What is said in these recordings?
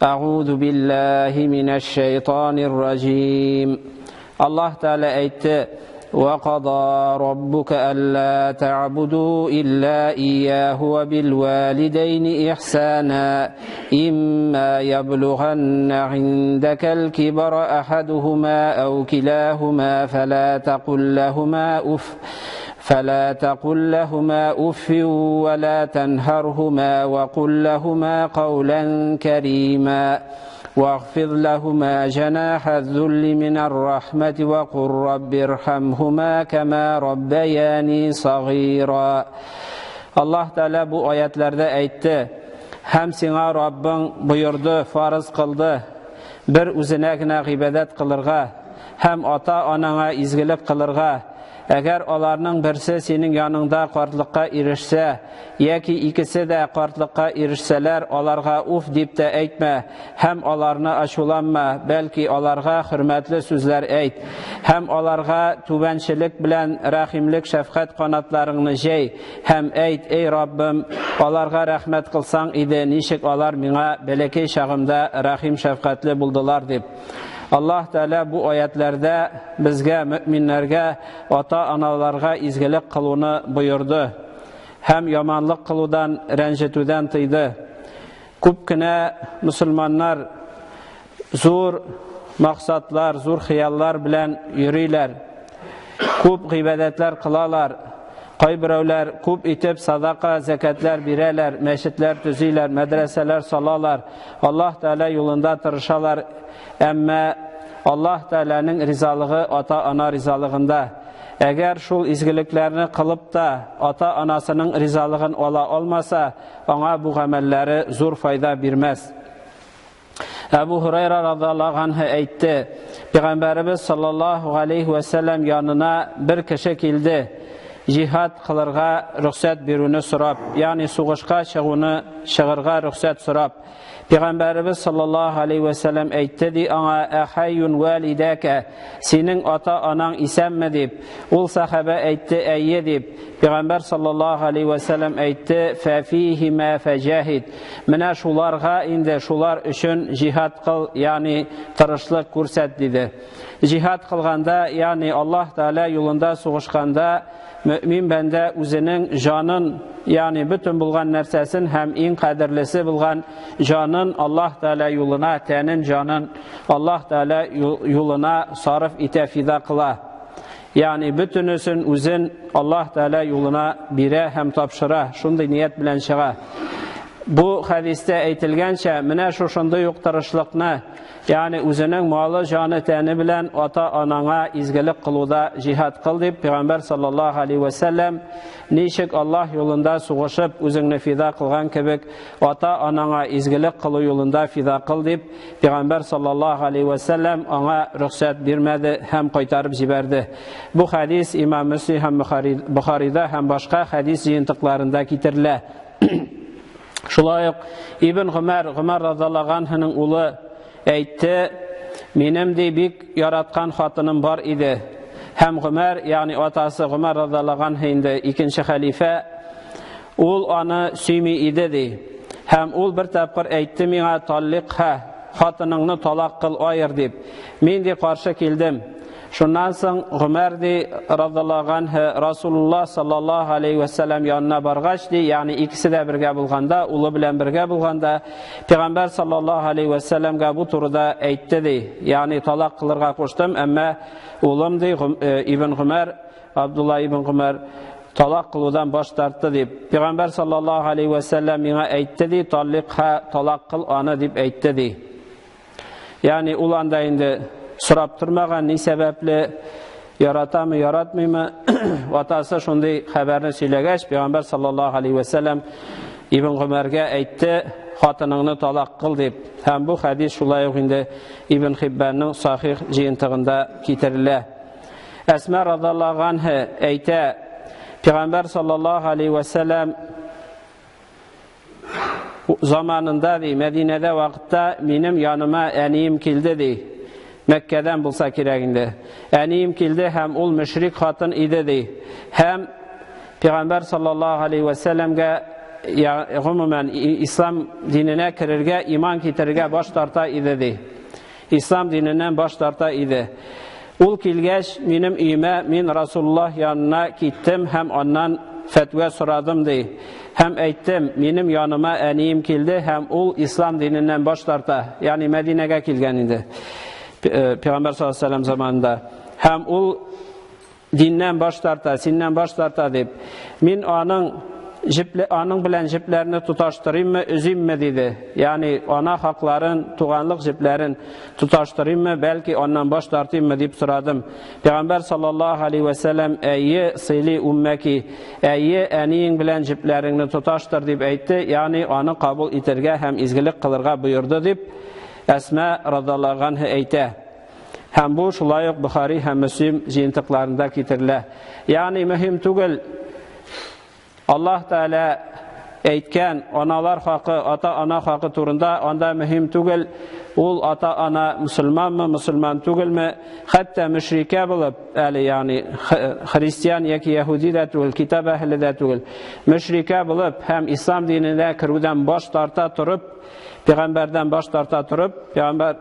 Әгуду биллаһи минәш шайтанир раҗим. Аллаһ Тәгалә әйтте: "Ва када раббука алла та'буду илла ияһу ва бил валидайни ихсана. Имма яблуганна индакал кибара ахадухума ау килахума фала тaqul лахума уф فلا تقل لهما أف ولا تنهرهما وقل لهما قولا كريما واخفض لهما جناح الذل من الرحمة وقل رب ارحمهما كما ربياني صغيرا. Аллаһ Тәгалә бу аятларда әйтте: "Һәм сиңа Раббың боерды, фарыз кылды, бер үзенә генә гыйбадәт кылырга һәм ата-анаңа изгелек кылырга. Әгәр аларның берсе синең яныңда картлыкка ирешсә, яки икесе дә картлыкка ирешсәләр, аларга уф дип тә әйтмә һәм аларны ачуланма, бәлки аларга хөрмәтле сүзләр әйт. Һәм аларга түбәнчелек белән рәхимлек шәфкать канатларыңны җәй һәм әйт: Эй Раббым, аларга рәхмәт кылсаң иде, ничек алар миңа бәләкәй чагымда рәхим шәфкатьле булдылар дип. Аллаһ Тәгалә бу аятларда безгә, мөэминнәргә, ата-аналарга изгелек кылуны боерды һәм яманлык кылудан, рәнҗетүдән тыйды. Күп кенә мөселманнар зур максатлар, зур хыяллар белән йөриләр. Күп гыйбадәтләр кылалар. Кайберәүләр күп итеп садака, зәкәтләр бирәләр, мәчетләр төзиләр, мәдрәсәләр салалар. Аллаһ Тәгалә юлында тырышалар. Әмма Аллаһ Тәгаләнең ризалыгы ата-ана ризалыгында. Әгәр шул изгелекләрне кылып та ата-анасының ризалыгын ала алмаса, аңа бу гамәлләре зур файда бирмәс. Әбу Һурайра радиаллаһу анһу әйтте: Пәйгамбәребез саллаллаһу алейхи ва сәлләм янына бер кеше килде. Җихад кылырга рөхсәт бирүне сорап, ягъни сугышка чыгуны чыгырга рөхсәт сорап. Пәйгамбәребез саллаллаһу алейхи ва сәлләм әйтте ди аңа: "Әхәйюн валидака, синең ата-анаң исәнме?" дип. Ул сахаба әйтте: "Әйе" дип. Пәйгамбәр саллаллаһу алейхи ва сәлләм әйтте: "Фәфихима фәҗахид." Менә шуларга инде шулар өчен җихад кыл, ягъни тырышлык күрсәт диде. Җихад кылганда, ягъни Аллаһ Тәгалә юлында сугышканда, мөмин бәндә үзенең җанын, ягъни бөтен булган нәрсәсен һәм иң кадерлесе булган җанын Аллаһ Тәгалә юлына, тәнен, җанын Аллаһ Тәгалә юлына сарыф итә, фида кыла. Ягъни бөтенесен үзен Аллаһ Тәгалә юлына бирә һәм тапшыра, шундый ният белән чыга. Бу хәдистә әйтелгәнчә, менә шушындый ук тырышлыкны, ягъни үзенең малы, җаны, тәне белән ата-анаңа изгелек кылуда җиһад кыл дип, Пәйгамбәр саллаллаһу алейхи ва сәлләм ничек Аллаһ юлында сугышып үзеңне фида кылган кебек, ата-анаңа изгелек кылу юлында фида кыл дип, Пәйгамбәр саллаллаһу алейхи ва сәлләм аңа рөхсәт бирмәде һәм кайтарып җибәрде. Бу хәдис Имам Мөслим һәм Бухарида һәм башка хәдис җыентыкларында китерелә. Шулай ук Ибн Гомәр, Гомәр радиаллаһу анһуның улы әйтте: "Минем ди бик яраткан хатыным бар иде." Һәм Гомәр, ягъни атасы Гомәр радиаллаһу анһу инде икенче хәлифә, ул аны сөйми иде ди. Һәм ул бер тапкыр әйтте миңа: "Талликха, хатыныңны талак кыл, аер" дип. Мин ди каршы килдем. Шуннан соң Гомәр ди радиаллаһу анһу Расулуллаһ саллаллаһу алейхи ва сәлләм янына баргач ди, ягъни икесе дә бергә булганда, улы белән бергә булганда, Пәйгамбәр саллаллаһу алейхи ва сәлләмгә бу турыда әйтте ди. Ягъни талак кылырга куштым, әмма улым ди Ибн Гомәр, Абдулла ибн Гомәр талак кылудан баш тартты дип. Пәйгамбәр саллаллаһу алейхи ва сәлләм миңа әйтте ди, талликха, талак кыл аны дип әйтте ди. Ягъни ул анда инде сорап тормаган, ни сәбәпле яратамы, яратмыймы. Атасы шундый хәбәрне сөйләгәч, Пәйгамбәр саллаллаһу алейхи ва сәлләм Ибн Гомәргә әйтте, хатыныңны талак кыл дип. Һәм бу хәдис шулай ук инде Ибн Хиббанның сахих җыентыгында китерелә. Әсмә радиаллаһу анһа әйтә, Пәйгамбәр саллаллаһу алейхи ва сәлләм заманында ди, Мәдинәдә вакытта минем яныма әнием килде ди. Мәккәдән булса кирәк инде. Әнием килде һәм ул мөшрик хатын иде ди. Һәм Пәйгамбәр саллаллаһу алейхи ва сәлләмгә гомумән, ислам диненә керергә, иман китерергә баш тарта иде, ди. Ислам диненнән баш тарта иде. Ул килгәч, минем өемә, мин Расулуллаһ янына киттем һәм аннан фәтвә сорадым, ди. Һәм әйттем, минем яныма әнием килде һәм ул ислам диненнән баш тарта. Ягъни Мәдинәгә килгән инде. Пәйгамбәр саллаллаһу алейһи ва сәлләм заманында. Һәм ул диннән баш тарта, синнән баш тарта дип. Мин аның җепле аның белән җепләрне тоташтырыйммы, өзимме диде. Ягъни ана хакларын, туганлык җепләрен тоташтырыйммы, бәлки аннан баш тартыйммы дип сорадым. Пәйгамбәр саллаллаһу алейһи ва сәлләм, әйе, сыйли уммәки, әйе, әниең белән җепләреңне тоташтыр дип әйтте, ягъни аны кабул итәргә һәм изгелек кылырга боерды дип Әсма радаллаһу анһа әйтә. Һәм бу шулай ук Бухари һәм Мөслим җыентыкларында китерелә. Ягъни мөһим түгел Аллаһ Тәгалә әйткән аналар хакы, ата-ана хакы турында анда мөһим түгел, ул ата-ана мөселманмы, мөселман түгелме, хәтта мөшрикә булып, әле ягъни христиан яки яһүди дә түгел, китап әһеле дә түгел, мөшрикә булып һәм ислам диненә керүдән баш тарта торып, Пәйгамбәрдән баш тарта торып, пәйгамбәр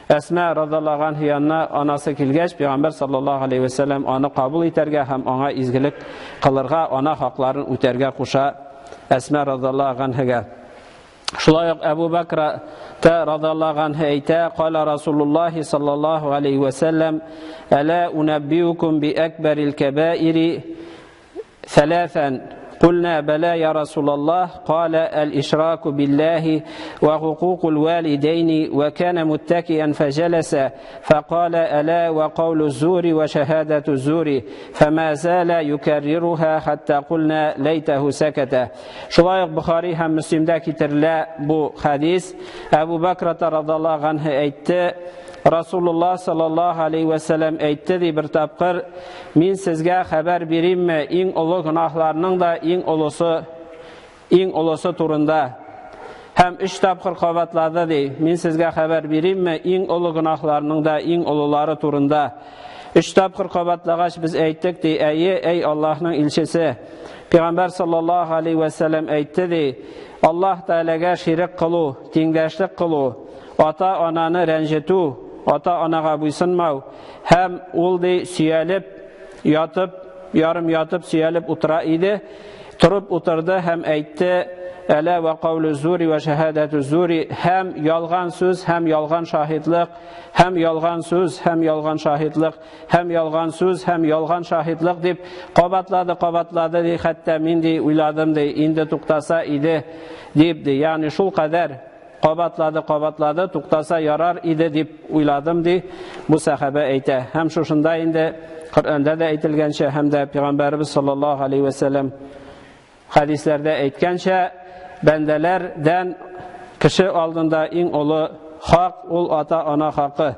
Әсмә радаллаһу анһа янына анасы килгәч, пәйгамбәр саллаллаһу алейһи ва сәлләм аны кабул итәргә һәм аңа изгелек кылырга, ана хакларын үтәргә куша Әсмә радаллаһу анһага. Шулай ук Әбу Бәкра та радаллаһу анһу әйтә, кала Расулуллаһи саллаллаһу алейһи ва сәлләм, "Әла унаббиукум би акбарил кабаири ثلاثا قلنا بلى يا رسول الله قال الإشراك بالله وحقوق الوالدين وكان متكئا فجلس فقال ألا وقول الزور وشهادة الزور فما زال يكررها حتى قلنا ليته سكت. Шулай ук Бухари һәм Мөслимдә китерелә бу хадис. Әбу Бәкр радаллаһу анһу әйтте, Расулуллаһ саллаллаһу алейһи вә сәлләм әйтте ди бер тапкыр, мин сезгә хәбәр биримме иң олы гөнаһларның да иң олысы, иң олысы турында. Һәм өч тапкыр кабатлады ди, мин сезгә хәбәр биримме иң олы гөнаһларның да иң олылары турында. Өч тапкыр кабатлагач без әйттек ди, әйе, әй Аллаһның илчесе. Пәйгамбәр саллаллаһу алейһи вә сәлләм әйтте ди, Аллаһ Тәгаләгә ширек кылу, тиңдәшлек кылу, ата-ананы рәнҗетү, ата-анага буйсынмау һәм ул ди сөялеп ятып, ярым ятып сөялеп утыра иде. Торып утырды һәм әйтте: "Әлә ва каулу зури ва шаһадату зури" һәм ялган сүз һәм ялган шаһитлык, һәм ялган сүз һәм ялган шаһитлык, һәм ялган сүз һәм ялган шаһитлык дип кабатлады, кабатлады ди, хәтта мин ди уйладым ди, инде туктаса иде дип ди. Ягъни шул кадәр кабатлады, кабатлады, туктаса ярар иде дип уйладым ди, бу сәхабә әйтә. Һәм шушында инде Коръәндә дә әйтелгәнчә, һәм дә Пәйгамбәребез саллаллаһу алейһи вә сәлләм хәдисләрдә әйткәнчә, бәндәләрдән кеше алдында иң олы хак ул ата-ана хакы.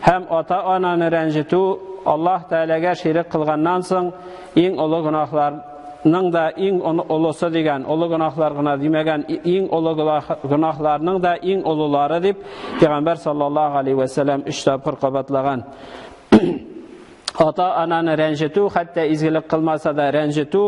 Һәм ата-ананы рәнҗетү Аллаһ Тәгаләгә ширек кылганнан соң иң олы гөнаһларның да иң олысы дигән, олы гөнаһлар гына димәгән, иң олы гөнаһларның да иң олылары дип Пәйгамбәр саллаллаһу алейһи вә сәлләм өч тапкыр кабатлаган. Ата-ананы рәнҗетү, хәтта изгелек кылмаса да рәнҗетү,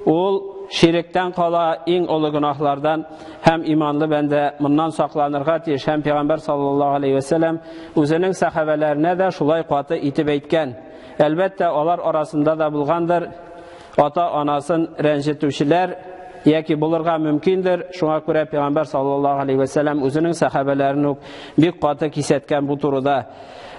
ул ширектән кала иң олы гөнаһлардан һәм иманлы бәндә моннан сакланырга тиеш. Һәм Пәйгамбәр саллаллаһу алейһи вә сәлләм үзенең сәхабәләренә дә шулай каты итеп әйткән. Әлбәттә, алар арасында да булгандыр ата-анасын рәнҗетүчеләр яки булырга мөмкиндер. Шуңа күрә Пәйгамбәр саллаллаһу алейһи вә сәлләм үзенең сәхабәләрен үк бик каты кисәткән бу турыда.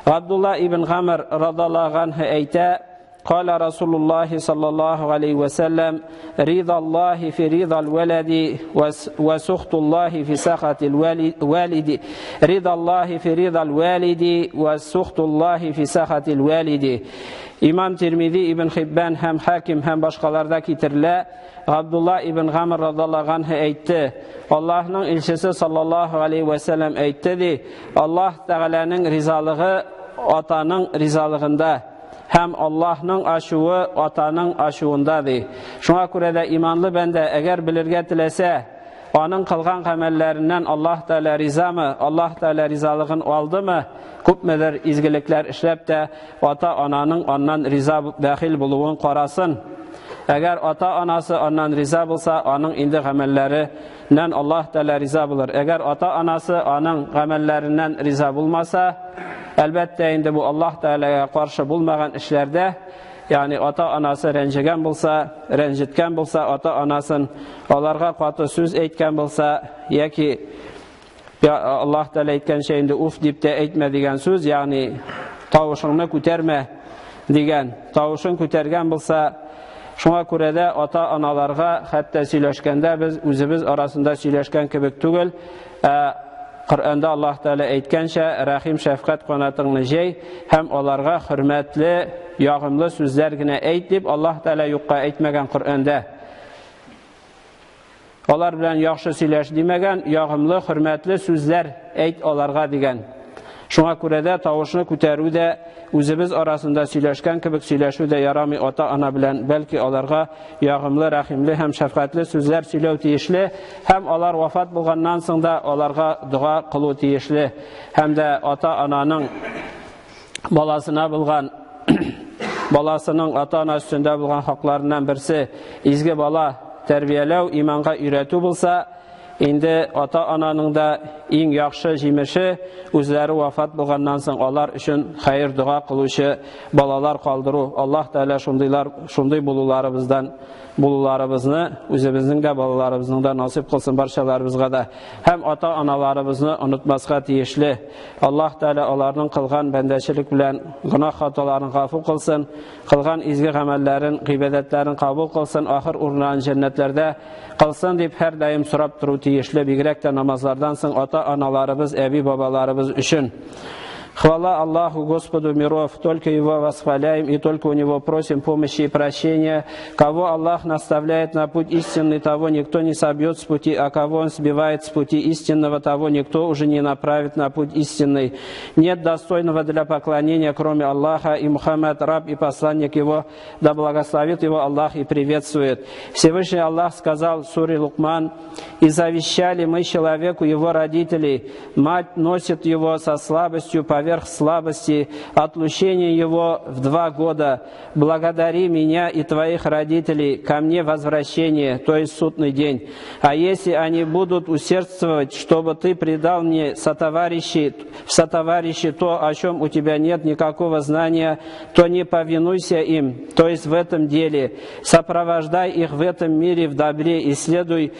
Габдулла ибн Гамр радаллаһу анһу әйтә, Кала Расулуллаһи саллаллаһу алейһи вә сәлләм, Ридаллаһи фи ридал вәләди вә сухтуллаһи фи сахатил валиди. Ридаллаһи фи ридал валиди вә сухтуллаһи фи сахатил валиди. Имам Тирмизи, Ибн Хиббан һәм Хаким һәм башкаларда китерелә. Габдулла ибн Гамр радаллаһу анһу әйтте, Аллаһның илчесе саллаллаһу алейһи вә сәлләм әйтте ди, Аллаһ Тәгаләнең ризалыгы атаның ризалыгында һәм Аллаһның ачуы атаның ачуында ди. Шуңа күрә дә иманлы бәндә әгәр белергә теләсә, аның кылган гамәлләреннән Аллаһ Тәгалә ризамы, Аллаһ Тәгалә ризалыгын алдымы, күпмедер изгелекләр эшләп тә ата-ананың аннан риза бәхил булуын карасын. Әгәр ата-анасы аннан риза булса, аның инде гамәлләреннән Аллаһ Тәгалә риза булыр. Әгәр ата-анасы аның гамәлләреннән риза булмаса, әлбәттә инде бу Аллаһ Тәгаләгә каршы булмаган эшләрдә, ягъни ата-анасы рәнҗегән булса, рәнҗеткән булса, ата-анасын аларга каты сүз әйткән булса, яки Аллаһ Тәгалә әйткәнчә инде уф дип тә әйтмә дигән сүз, ягъни тавышыңны күтәрмә дигән, тавышын күтәргән булса, шуңа күрә дә ата-аналарга хәтта сөйләшкәндә без үзебез арасында сөйләшкән кебек түгел, ә Коръәндә Аллаһ Тәгалә әйткәнчә, рәхим шәфкать канатыңны җәй һәм аларга хөрмәтле, ягымлы сүзләр генә әйт дип Аллаһ Тәгалә юкка әйтмәгән Коръәндә. Алар белән яхшы сөйләш димәгән, ягымлы, хөрмәтле сүзләр әйт аларга дигән. Шуңа күрә дә тавышны күтәрү дә, үзебез арасында сөйләшкән кебек сөйләшү дә ярамый ата-ана белән, бәлки аларга ягымлы, рәхимле һәм шәфкатьле сүзләр сөйләү тиешле һәм алар вафат булганнан соң да аларга дога кылу тиешле. Һәм дә ата-ананың баласына булган баласының ата-ана өстендә булган хакларыннан берсе изге бала тәрбияләү, иманга өйрәтү булса, инде ата-ананың да иң яхшы җимеше үзләре вафат булганнан соң алар өчен хәер дога кылучы балалар калдыру. Аллаһ Тәгалә шундыйлар, шундый булуларыбыздан булуларыбызны үзебезнең дә балаларыбызның да насыйп кылсын барчаларыбызга да. Һәм ата-аналарыбызны онытмаска тиешле. Аллаһ Тәгалә аларның кылган бәндәчелек белән гөнаһ хаталарын гафу кылсын, кылган изге гамәлләрен, гыйбадәтләрен кабул кылсын, ахыр урыннарын җәннәтләрдә кылсын дип һәрдаим сорап тору тиешле, бигрәк тә намазлардан соң ата-аналарыбыз, әби-бабаларыбыз өчен. Хвала Аллаху, Господу миров, только Его восхваляем и только у Него просим помощи и прощения. Кого Аллах наставляет на путь истинный, того никто не собьет с пути, а кого Он сбивает с пути истинного, того никто уже не направит на путь истинный. Нет достойного для поклонения, кроме Аллаха, и Мухаммад, раб и посланник Его, да благословит его Аллах и приветствует. Всевышний Аллах сказал в суре Лукман: «И завещали мы человеку его родителей, мать носит его со слабостью поверх слабости, отлучение его в 2 года. Благодари меня и твоих родителей, ко мне возвращение, то есть судный день. А если они будут усердствовать, чтобы ты предал мне в сотоварищи то, о чем у тебя нет никакого знания, то не повинуйся им, то есть в этом деле. Сопровождай их в этом мире в добре и следуй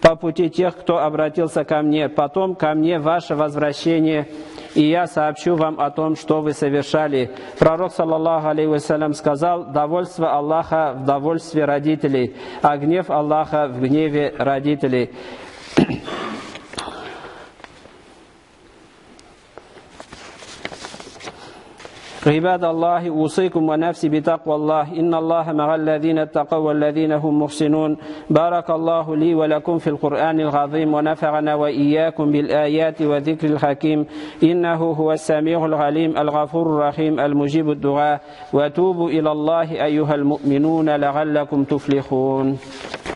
по пути тех, кто обратился ко мне. Потом ко мне ваше возвращение, и я сообщу вам о том, что вы совершали». Пророк, саллаллаху алейхи вассалям, сказал: «Довольство Аллаха в довольстве родителей, а гнев Аллаха в гневе родителей». عباد الله أوصيكم ونفسي بتقوى الله إن الله مع الذين اتقوا والذين هم محسنون. بارك الله لي ولكم في القرآن العظيم ونفعنا وإياكم بالآيات وذكر الحكيم إنه هو السميع العليم الغفور الرحيم المجيب الدعاء. وتوبوا إلى الله أيها المؤمنون لعلكم تفلحون.